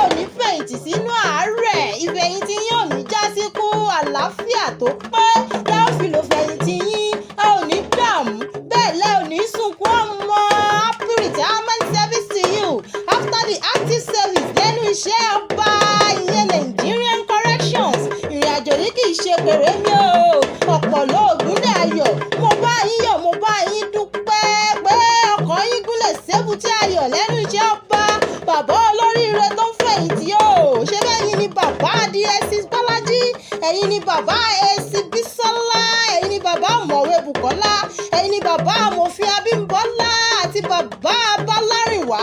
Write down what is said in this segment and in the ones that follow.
Ò ní fẹ̀yìntì sínú àárẹ̀, ìfẹ̀yìntì yín ò ní já síkú. Àlàáfíà tó pé lẹ́ ó fi lò fẹ̀yìntì yín. Ẹ ò ní dààmú, bẹ́ẹ̀ lẹ́ ò ní sunkún ọmọ. Happy retirement service to you after the active service lẹ́nu iṣẹ́ ọba, ìyẹn Nigerian Corrections. Ìrìn àjò yìí kì í ṣe pèrè mi o, ọ̀pọ̀ lóògùnlẹ̀ ayọ̀. Mo bá yín yọ̀, mo bá yín dúpẹ́ pé ọkọ̀ yín gúnlẹ̀ sébùté ayọ̀ lẹ́nu iṣẹ́ ọba. Bàbá olóríire tó ń fẹ̀yìntì o, ṣé bẹ́yìn ni bàbá DSC Bọ́lájí, ẹ̀yin ni bàbá AC Bísọ́lá, ẹ̀yin ni bàbá ọ̀mọ̀wé Bùkọ́lá, ẹ̀yin ni bàbá amòfin Abímbọ́lá àti bàbá Bọ́lárìnwá.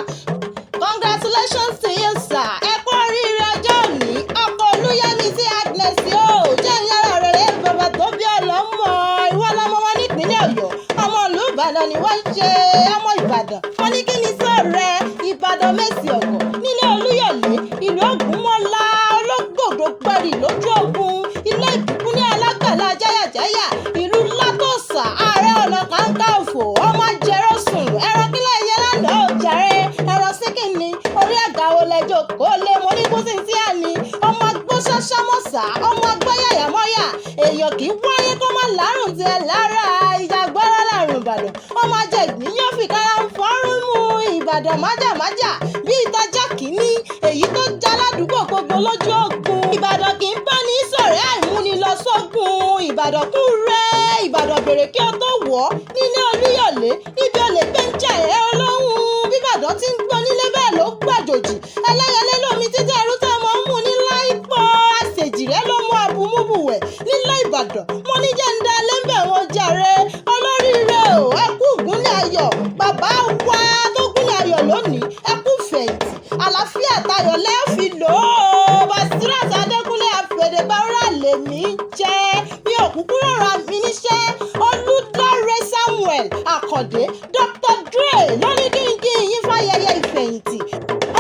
Congratulations to you, sir. Ẹ kú oríire ọjọ́ òní. Ọkọ̀ Olúyẹmísí Agnes o jẹ́ ìyára rẹ̀, bàbá tó bí ọlọ́mọ. Ìwọ lọmọ wọn nípínlẹ̀ Ọ̀yọ́, ọmọ ìlú Ìbàdàn ni wọ́n ń ṣe, ọmọ Ìbàdàn. Wọ́n ní kí ni sọ̀rẹ́ Ìbàdàn Mẹ́sì Ọ̀gọ̀ nílé Olúyọ̀lé, ìlú Ògúnmọ́lá, ológbòdo pẹ̀rì lójú ogun, ilé ìbùkún ní alágbàlá jáyàjáyà, ìlú Látòsà, Ààrẹ Ọ̀nà Kakanfò, ọmọ ajẹrọsùn ẹran kílẹ̀ yẹn lánàá ò jàre, ẹran síkìnì orí àga wo lẹ́jọ́ kó lé mo ní kó sì tí a ní ọmọ agbó ṣáṣámọ́sà, ọmọ agbáyàyàmọ́yà. Èèyàn kì í wáyé kó má lárùn tiẹ̀ lára, ìjàgbára lárùn Ìbàdàn, ọmọ ajẹ̀gbín yóò fi kára ń fọ́rùn mú. Ìbàdàn májàmájà bí ìtajà kìíní, èyí tó já ládùúgbò gbogbo lójú ogun. Ìbàdàn kì í bá ní sọ̀rẹ́ àìmúni lọ sógun. Ìbàdàn kú rẹ̀, Ìbàdàn bèrè kí ó tó wọ̀ ọ́ nílé Olúyọ̀lé níbi olè gbé ń jà ẹ́ olóhùn. Bíbàdàn ti ń gbọ́ nílé, bẹ́ẹ̀ ló gbàjòjì ẹlẹ́yẹlé lómi títí ẹrú tó mọ̀ ń mú ní láìpọ̀. Àṣejì rẹ ló mú abumúbùwẹ̀ nílé Ìbàdàn. Mo ní jẹ́ ń da lẹ́ńbẹ̀ wọn jàre. Olóríire o, ẹ kú ìgúnlẹ̀ ayọ̀. Bàbá wa tó gúnlẹ̀ ayọ̀ lónìí, ẹ kú fẹ̀yìntì, àlàáfíà tayọ̀ lẹ́ẹ̀fi lò ó. Basirat Adékúnlé Àfẹ̀dẹ̀gbàwúrà lèmi ń jẹ́, mi ò kúkú rọra mi níṣẹ́. Olùdáre Samuel Àkàndé, Dr Dre, ló ní kí n kí yín fáyẹyẹ ìfẹ̀yìntì.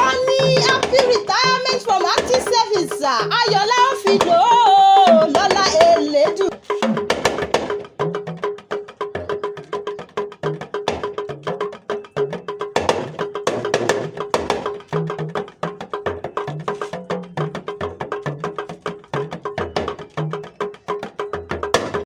Ó ní happy retirement from active service, sir. Ayọ̀lá.